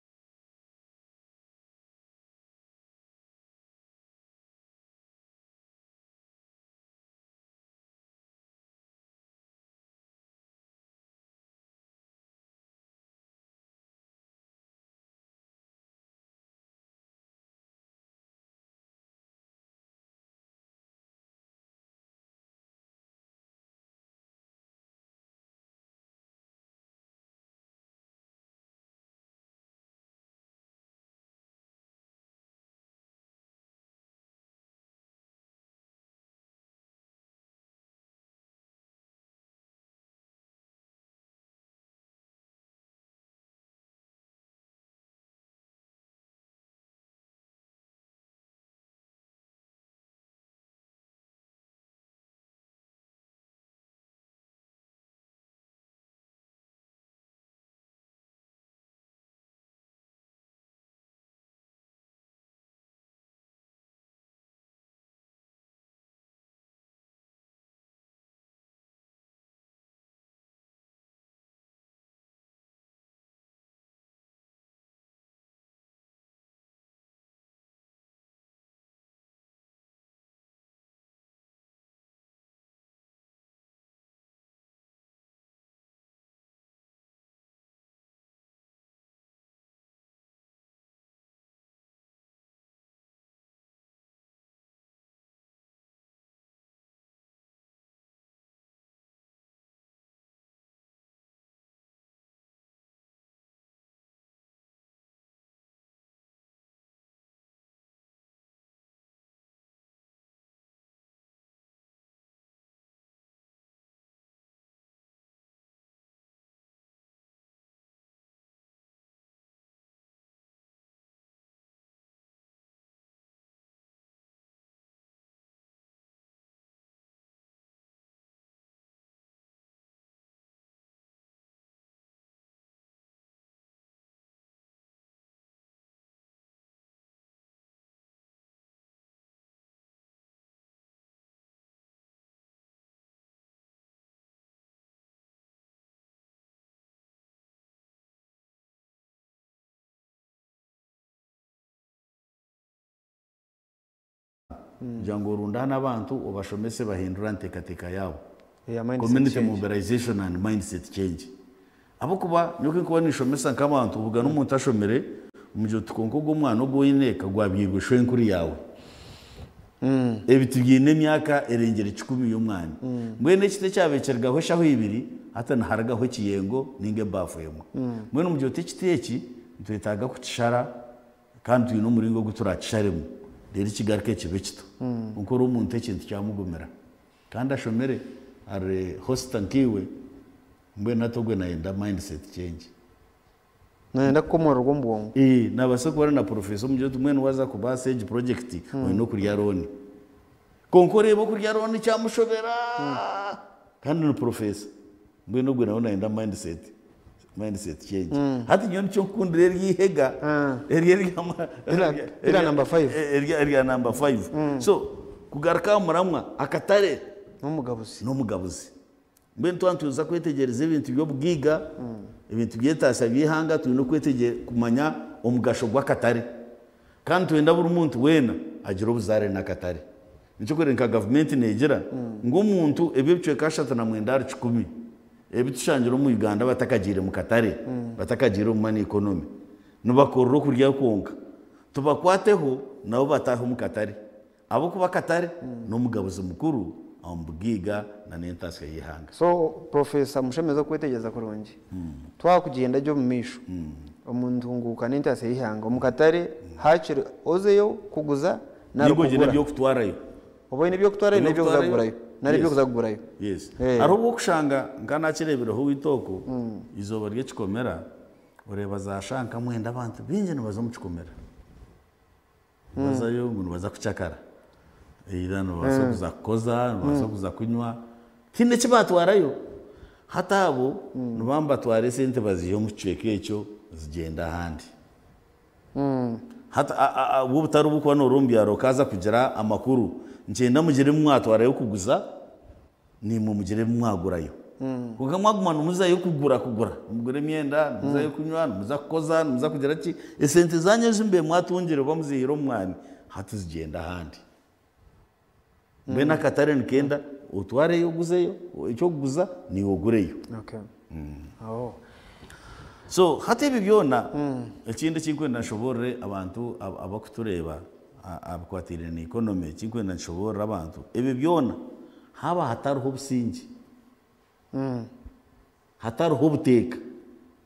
Kugira ngu orundaane abantu obashomese bahindure aha nteekateeka yaabo. Yeah, mindset Community change. mobilization and mindset change. Ahabw'okuba nyowe ku ndikuba ninshomesa nk'abantu obugane omuntu ashomire, omugira oti kwonka ogwo omwana ogu oine ka gwabyairwe shwenkuru yaawe. Ebi tibyine emyaka erengire kikumi y'omwani. Mbwenu ekiti ekyabaire kirugaho eshaho ibiri, hati niharugaho ekiyengo nainga ebaafu emwe. Mbwenu omugira oti ekiti eki nitwetaaga kukishara kandi twine omuringo ogu turakisharemu. Reero kigaruke kibe kito. Kwonka ori omuntu ekintu kyamugumira. Kandi ashomire, ari hosta nkaiwe, mbwenu hati ogwe nayenda mindset change. Nayenda kukomororwa omu bwongo. Eeh, nabaasa kuba ari na professor omugire oti mbwenu waaza kubaasa egi project oine okurya loan. Kwonka oreeba okurya loan kyamushobera kandi ni professor. Mbwenu ogwe nawe nayenda mindset mindset change. Hati nyowe nikyo nkukundira eryo ihega eryo erya Pillar number five. erya erya number five. So kugaruka aha muramwa akatare N'omugabuzi. n'omugabuzi. Mbwenu twaba nituza kwetegyereza ebintu by'obugaiga, ebintu by'entaasya by'eihanga, twine kumanya omugasho gw'akatare. Kandi nitwenda buri muntu weena agire obuzaare n'akatare. Nikyo orikureeba nka gavumenti neegira ngu omuntu ebi ebicweka 39 ahari kikumi ebi tushangire omu Uganda batakagiire mu katare, batakagiire omu money economy, nibakorera okurya kwonka. Tubakwateho nabo bataahe omu katare. Ahabw'okuba akatare n'omugabuzi mukuru omu bugaiga na n'entaasya y'eihanga. So Professor Mushemeza okwetegyereza kurungi, twakugyenda gye omu maisho omu ntunguuka n'entaasya y'eihanga, omu katare hakiri ozeyo kuguza nari Ninga ogire kugura. eby'okutwarayo. Oba oine eby'okutwarayo Oine n'eby'okuza okutwarayo? kugurayo nari Yes. eby'okuza kugurayo. Yes. Eh. Hariho obu okushanga nka nakireebireho owaitu okwo, eizooba ry'ekikomera, oreeba za shaaha nka mwenda abantu baingi nibaza omu kikomera. Nibazayo ngu nibaza kucakara. Either nibabaasa kuza kukoza, nibabaasa kuza kunywa, tihaine eki baatwarayo. Hati abo nibaba nibatwara esente baziiha omu kicweka ekyo zigyenda ahandi. Hati obwo obutari oburikuba noori omu byaro okaaza kugira amakuru, nikyenda mugire ebi mwatwarayo kuguza, Naimwe mugire ebi mwagurayo. Kwonka mwaguma nimuzayo kugura kugura, nimugura emyenda, nimuzayo kunywa, nimuza kukoza, nimuza kugira ki, esente zaanyu ezi mubaire mwatungire oba muziihire omu mwani, hati zigyenda ahandi. Mbwenu akatare nikenda otwareyo oguzeyo, eky'okuguza naiwe ogureyo. Okay. Oh. So hati ebi byona, ekindi eki ndikwenda nshoboorore abantu abarikutureeba aha bikwatiraine na economy, eki ndikwenda nshoboorore abantu, ebi byona Haaba hatariho obusingye, hatariho obuteeka,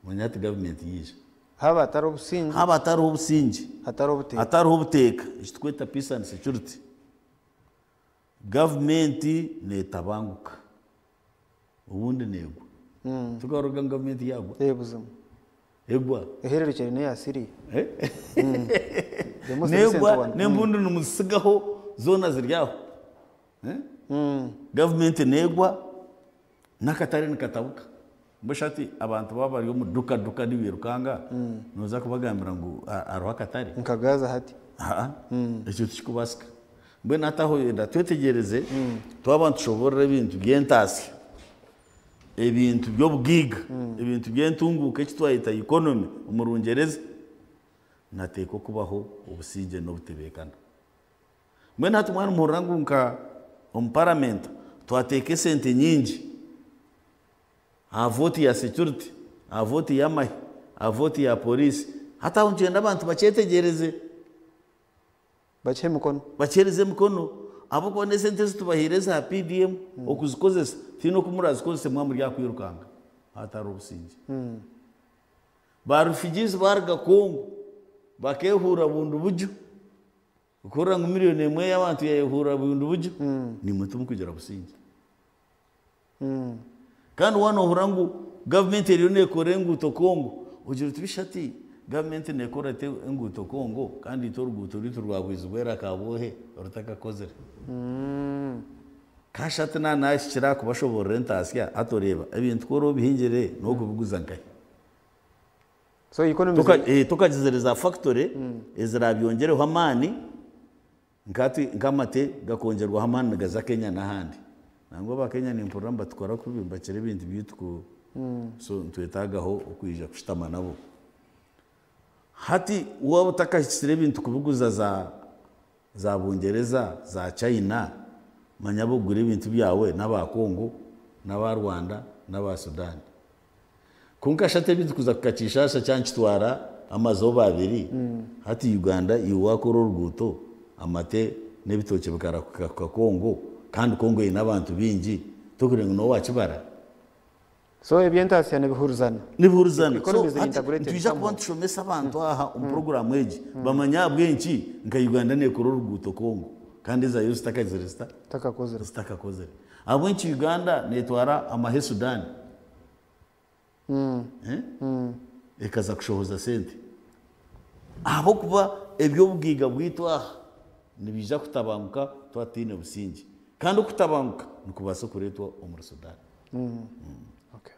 manya hati gavumenti yaija. Haaba hatariho obusingye. Haaba hatariho obusingye. Hatariho obuteeka. Hatariho obuteeka, eki turikweta peace and security, gavumenti neetabanguka, obundi neegwa. Tikaruga ngu gavumenti yaagwa. Ee buzima. Egwa. Ehererukiire n'eya Syria. The most recent Neegwa one. n'embundi nimuzitsigaho zoona ziri aho. Gavumenti neegwa n'akatare nikatabuka. Mbwenu shi hati abantu baaba bari omu duka duka nibairukanga, nooza kubagambira ngu hariho akatare? Nka Gaza hati. Aa, ekyo tikikubaasika. Mbwenu hati aho yenda twetegyereze, twaba nitushoboorora ebintu by'entaasya, ebintu by'obugaiga, ebintu by'entunguuka eki twayeta economy omu Rungyereza, nihateekwa kubaho obusingye n'obutebeekana. Mbwenu hati mwaba nimuhurira ngu nka omu paramenta twateeka esente nyingi aha vooti ya security, aha vooti y'amahe, aha vooti ya poriisi, hati aho nikyenda abantu bakyetegyereze. Bakihe emikono. Bakihereze emikono ahabw'okuba n'esente ezi tubahaire eza PDM okuzikozesa tihaine oku murazikozese mwaba muri aha kwirukanga ahatari obusingye. Ba refugees baaruga Congo bakeehuura bundi buryo. Okuhurira ngu miriyoni emwe y'abantu yayehuurira bundi buryo, naimwe timukugira busingye. Kandi waaba noohurira ngu gavumenti eriyo neekora enguuto Congo, ogira oti bishi hati gavumenti neekora eta enguuto Congo kandi itwe oruguuto rwaitu rwa Bwizibwera Kabwohe rutakakozire? Kashi hati naaba naahikire aha kubashoboorora entaasya, hati oreeba ebintu ku oraba obihingire n'okubiguza nkahi? So economy Toka, ziri- eh, tokagizire za factory ezirabyongyereho amaani nkati nk'amate gakongyerwaho amaani nigaza Kenya n'ahandi. Nangwa aba Kenya nimpurira nibatukora kubi nibakira ebintu byaitu ku so nitwetaagaho okwija kushutama nabo. Hati waaba otakahikisire ebintu kubiguza za za Bungyereza, za China, manya ab'okugura ebintu byawe n'aba Congo, n'aba Rwanda, n'aba Sudan. Kwonka shi hati ebintu kuza kuhika Kinshasa kyaba nikitwara amazooba abiri, hati Uganda iwe waakora oruguuto, amate n'ebitookye bikarahuka kuhika Congo, kandi Congo eine abantu baingi, tokureeba ngu niiwe waakibara? So eby'entaasya nibihurizana. Nibihurizana. So Economies ziri hati integrated nitwija kuba somehow. nitushomesa abantu aha omu puroguraamu egi bamanye ahabw'enki nka Uganda neekora oruguuto Congo kandi ezayo zitakagizire zita? Zitakakozire. Zitakakozire. Ahabw'enki Uganda neetwara amahe Sudan Eh? Ekaza kushohoza sente. Ahabw'okuba eby'obugaiga bwaitu aha nibiija kutabanguka twaba tutaine busingye. Kandi okutabanguka nikubaasa kureetwa omuri Sudan. Okay.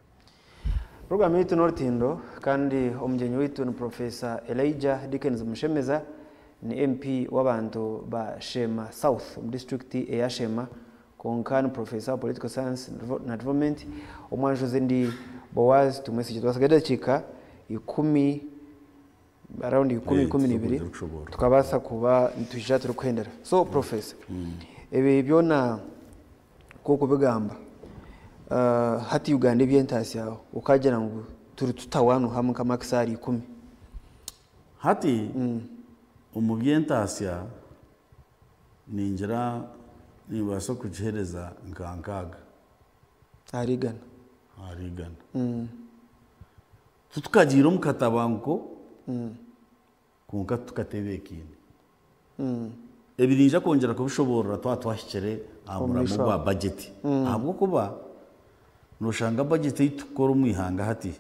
Puroguramu yaitu n'orutindo kandi omugyenyi waitu ni Professor Elijah Dickens Mushemeza, ni MP w'abantu ba Sheema South omu disiturikiti eya Sheema kwonka ni Professor wa Political Science na Development. Omwanjuzi ndi Boaz Tumwesigye. Twasigayo edakiika ikumi around ikumi 12 tukabaasa kuba nitwija turikuhendera. So Professor, ebi byona ku okubigamba, hati Uganda eby'entaasya okagira ngu turi tuta wanu hamwe nka makisi ahari ikumi? Hati omu by'entaasya ningira nimbaasa kugiheereza nka nkaaga. Ahari igana. Ahari igana. Titukagiire omu katabanguko kwonka titukatebeekaine. Ebi niinyija kwongyera kubishoboorora twaba twahikire aha muramo gwa bajeti ahabw'okuba nooshanga bajeti ei turikukora omu ihanga hati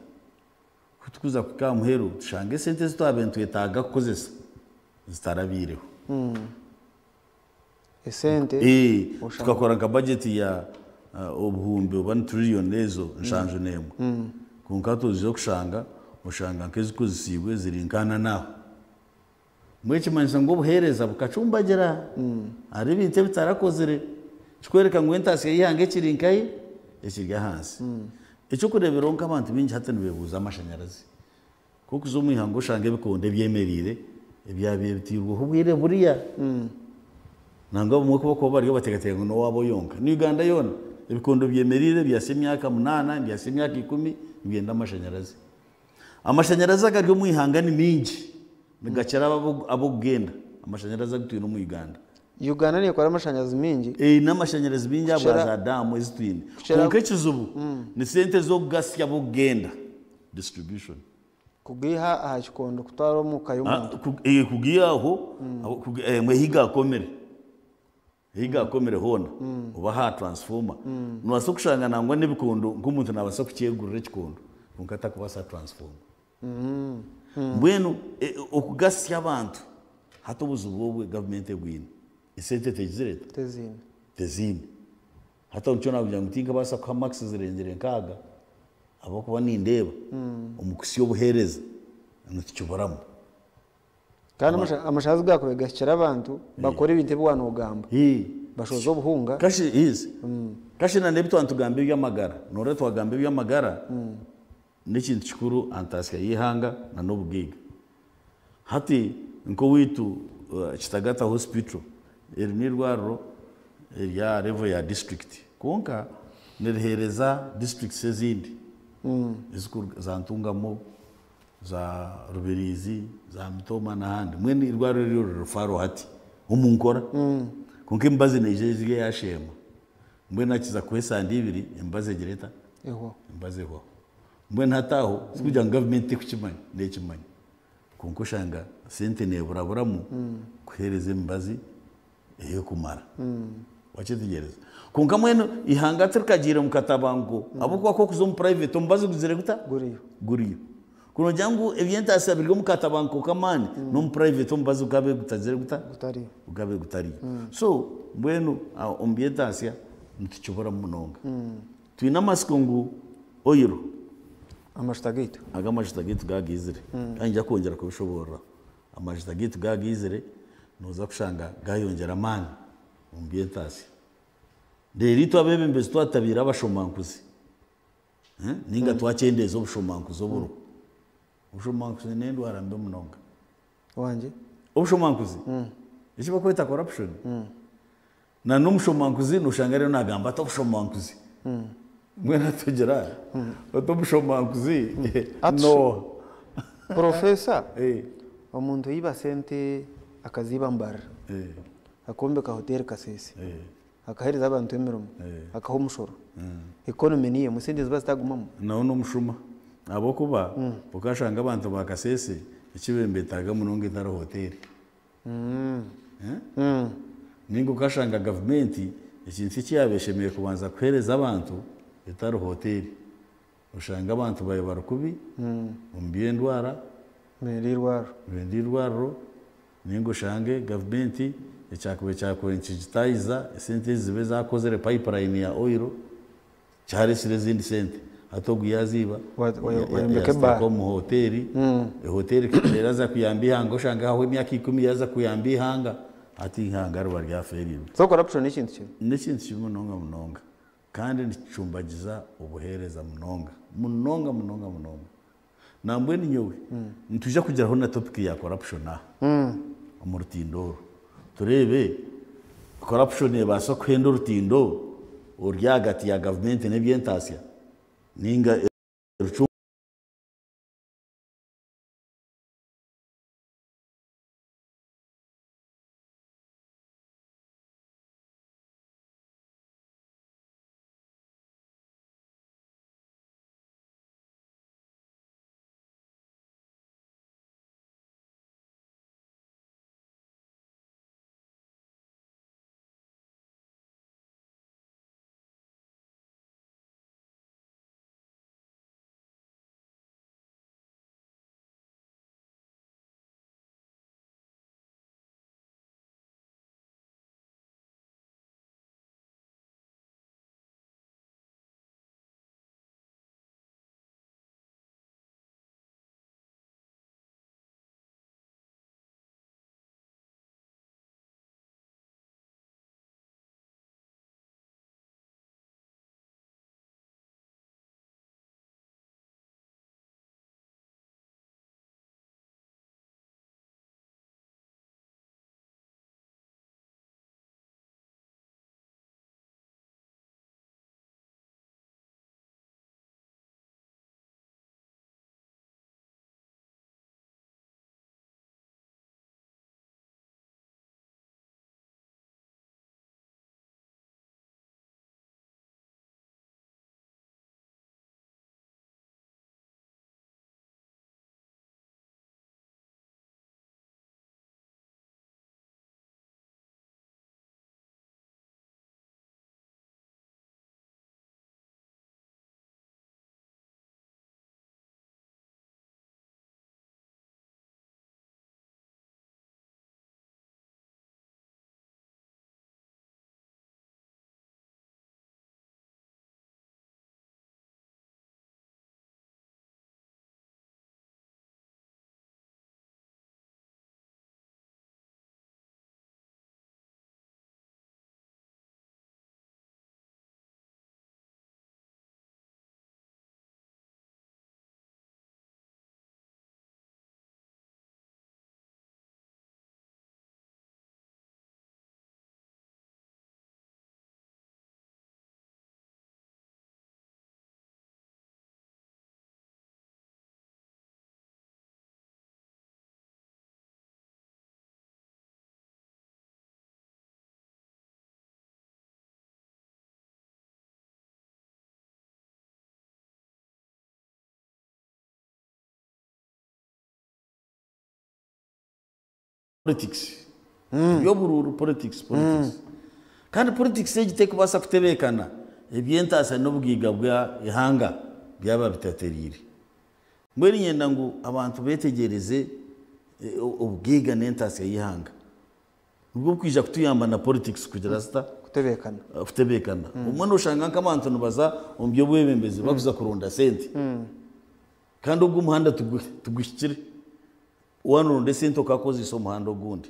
ku turikuza kuhika aha muheru tushanga esente ezi twabaire nitwetaaga kukozesa zitarabaireho. Esente Ee, oshanga tukakora nka bajeti ya obuhumbi oba ni tiririyoni ezo nshanju n'emwe. Kwonka twija kushanga, oshanga nk'ezikozesiibwe ziri nk'ana n'aho. Mbwenu ekimanyisa ngu obuheereza bukacumbagira. Hariho ebintu ebitarakozire. Kikworeka ngu entaasya y'eihanga ekiri nkahi? Ekiri ahansi. Eky'okureeberaho nk'abantu baingi hati nibeebuuza amashanyarazi. Ku orikuza omu ihanga oshanga ebikondo ebyemereire ebyabaire bitairweho obwire buriya. Nangwa abamwe ku barikuba bariyo bateekateeka ngu n'owaabo yonka. Ni Uganda yoona, ebikondo byemereire byahitsya emyaka munaana, byahitsya emyaka ikumi nibyenda amashanyarazi. Amashanyarazi agari omu ihanga ni maingi, nigakira ab'okugenda, amashanyarazi agu twine omu Uganda. Uganda neekora amashanyarazi maingi. Eine amashanyarazi maingi ahabwa Kukira za daamu ezi twine. kukira Kwonka ekizibu ni sente z'okugasya ab'okugenda, distribution. Kugaiha aha kikondo kutwara omu ka y'omuntu. Kugaiha aho, ahi gaakomire, ahi gaakomire hoona oba aha transformer. Noobaasa kushanga nangwa n'ebikondo nk'omuntu naabaasa kukyegurira ekikondo kwonka atakubaasa transformer. Mbwenu okugasya abantu hati obuzibu obwe gavumenti ebwine, esente tegizire eta? Teziine. Teziine. Hati aho nikyo naakugira ngu tinkabaasa kuha marks zirengire nkaaga ahabw'okuba nindeeba omu kuhitsya obuheereza nitukiburamu. Kandi amashanyarazi ku gaakubaire gahikire abantu bakora ebintu ebi waaba noogamba, bashohoze obuhunga. Kashi na n'ebi twaba nitugamba eby'amagara, nooreeba twagamba eby'amagara n'ekintu kikuru aha ntaasya y'eihanga na n'obugaiga. Hati nk'owaitu Kitagata Hospital, eri n'eirwariro erya level ya disiturikiti kwonka niriheereza disiturikiti ezindi za Ntungamo, za Rubirizi, za Mitooma n'ahandi. Mbwenu eirwariro eryo riri referral hati omu nkora kwonka emibazi neija eri eya Sheema. Mbwenu hakiza kuhwa esande ibiri emibazi egira eta? Ehwaho. Emibazi ehwaho. Mbwenu hati aho tikugira ngu gavumenti tekukimanya, nekimanya kwonka oshanga sente neburaburamu kuhereza emibazi eyekumara. Wakyetegyereza? Kwonka mbwenu eihanga tirikagiire omu katabanguko ahabw'okuba ku orikuza omu private omubazi guzire guta? Guriyo. Guriyo. Ku noogira ngu eby'entaasya biri omu katabanguko k'amaani, n'omu private omubazi gukabe gutagizire guta? Gutariyo. Gukabe gutariyo. So mbwenu omu by'entaasya nitukiburamu munonga. Twine amatsiko ngu oil. Amajuta gaitu. Aga amajuta gaitu gaagaizire. Kandi niinyija kwongyera kubishoboorora. Amajuta gaitu gaagaizire, nooza kushanga gaayongyera amaani omu by'entaasya. Reero itwe abeebembezi twatabaire abashomankuzi, nainga twakyendeeza obushomankuzi oburiho. Obushomankuzi n'endwara mbi munonga. Wangye. Obushomankuzi? Eki barikweta corruption? Na n'omushomankuzi noshanga ariyo nagamba ati obushomankuzi. Mbwenu atugira oti omushomankuzi n'oha? Professor, omuntu oiba sente akaziiba Mbarara, akombeka hoteeri Kasese. Akaheereza abantu emirimo, akaha omushoro. Economy niyo emwe, esente niziba zitagumamu. Nawe n'omushuma ahabw'okuba okashanga abantu ba Kasese eki bebetaaga munonga etari hoteeri. Ninga okashanga gavumenti ekintu eki yaaba eshemereire kubanza kuheereza abantu etari hoteeri. Oshanga abantu baabe bari kubi omu by'endwara, Nibenda eirwariro. Nibenda eirwariro ninga oshange gavumenti ekyakubaire kyakubaire nikigitaahiza esente ezi zibe zaakozire pipeline ya oil kyareetsire ezindi sente. Hati ogu yaaziiba Wayombeka yaaziteeka ebaara. omu hoteeri, ehoteeri eraaza kuyamba eihanga oshange hahwa emyaka ikumi yaaza kuyamba eihanga hati eihanga riba ryafeereirwe. So corruption n'ekintu kibi? N'ekintu kibi munonga munonga kandi nikicumbagiza obuheereza munonga munonga munonga munonga. Nambwenu nyowe nitwija kugiraho na topic ya corruption aha omu rutindo oru tureebe corruption ebaasa kuhenda orutindo oruri ahagati ya gavumenti n'eby'entaasya ninga Politics. Eby'oburuuru politics, politics. Kandi politics egi terikubaasa kutebeekana eby'entaasya n'obugaiga bwa ihanga byaba bitatereire. Mbwenu niinyenda ngu abantu beetegyereze obugaiga n'entaasya y'eihanga. Nibwo burikwija kutuyamba na politics kugira zita? Kutebeekana. Kutebeekana. Obumwe nooshanga nk'abantu nibaza omu by'obwebembezi barikuza kuronda sente. Kandi ogwo omuhanda tiguhikire. Waaba nooronda esente okakozesa omuhanda ogundi.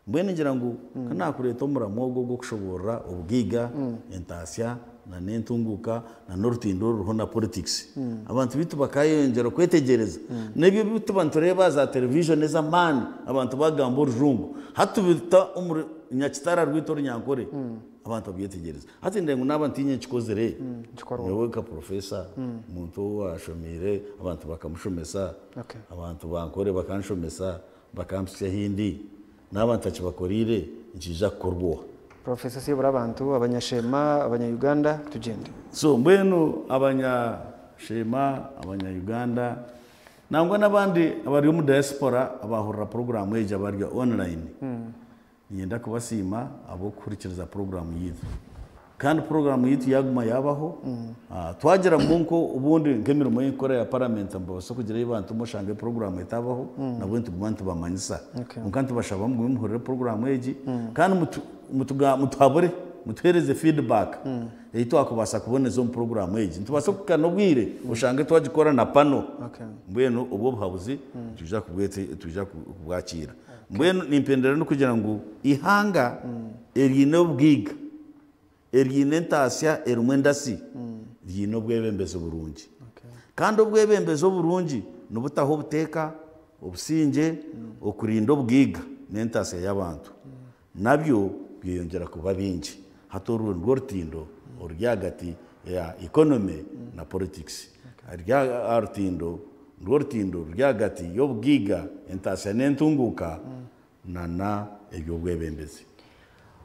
Mbwenu ningira ngu ku naakureeta omuramwa ogu ogw'okushoboorora obugaiga, entaasya n'entunguuka n'orutindo oruriho na politics, abantu beitu bakaayeyongyera kwetegyereza. N'ebyo ebi tuba nitureeba aha za television ez'amaani abantu bagamba orujungu, hati tubita omu runyakitara rwaitu orunyankore abantu babyetegyereza. Hati nindeeba ngu naaba ntiinye nkikozire, nyowe nka professor, omuntu owaashomiire abantu bakamushomesa, abantu ba Ankore bakanshomesa, bakampitsya ahi ndi, naaba ntakibakoreire nikiija kukorwa oha? Professor siibura abantu abanyashema abanya-Uganda tugyende. So mbwenu abanyashema abanya-Uganda nangwa n'abandi abari omu diaspora abahurira puroguramu egi abari online, niinyenda kubasiima ahabw'okuhurikiriza puroguramu yaitu. Kandi puroguramu yaitu yaguma yabaho, twagira ngu nk'obundi nk'emirimo ei nkukora ya paramenti nibabaasa kugira ei bantuma oshange puroguramu etabaho, nabwo nituguma nitubamanyisa. Kwonka nitubashaba mugume muhurire puroguramu egi kandi mutuhabure, mutuheereze feedback ei twakubaasa kuboneza omu puroguramu egi. Nitubaasa kuhika n'obwire oshange twagikora na pano. Mbwenu obwo obuhabuzi nitwija kubwakiira. Mbwenu nimpendera n'okugira ngu eihanga eriine obugaiga, eriine entaasya erimu endasi, riine obwebembezi burungi. Kandi obwebembezi oburungi nibutaho obuteeka, obusingye, okurinda obugaiga n'entaasya y'abantu. Nabyo byeyongyera kuba bingi. Hati orwo nirwo rutindo oruri ahagati ya economy na politics. Aha rutindo nirwo rutindo ruri ahagati y'obugaiga, entaasya n'entunguuka nana eby'obwebembezi.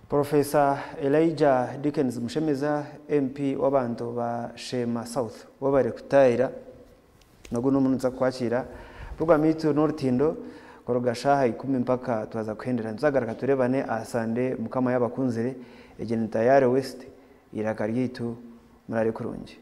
Professor Elijah Dickens Mushemeza, MP w'abantu ba Sheema South webare kutaahira nogu n'omuntu nituza kukwakira. Puroguramu yaitu n'orutindo kuruga shaaha ikumi mpaka twaza kuhendera. Nituzagaruka turebane aha Sande Mukama yaaba akunzire. Egi ni Tayari West, eiraka ryaitu murare kurungi.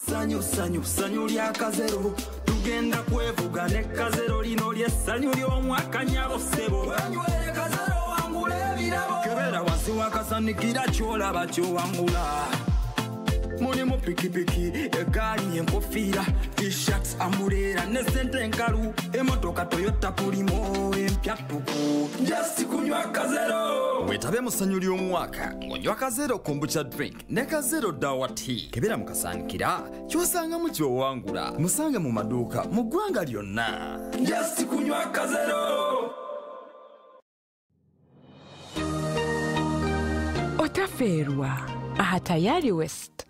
Sanyu, sanyu, sanyu lya kazero. Tugenda kwevuga ne kazero lino ly'essanyu ly'omwaka nyabo ssebo. Wenywere kazero wangula ebirabo. Kebera wansi wakasanikira ky'olaba ky'owangula. Mulimu pikipiki, eggaali, enkofiira, t-shirts, ambuleera ne ssente enkalu. Emmotoka Toyota kulimo empya ttuku. Just kunywa kazero. Weetabe mu ssanyu ly'omwaka ng'onywa kazero kombucha drink ne kazero dawa tea. Kebera mu kasaanikira ky'osangamu ky'owangula. Musange mu maduuka mu ggwanga lyonna. Just kunywa kazero. Otafeerwa aha Tayari West.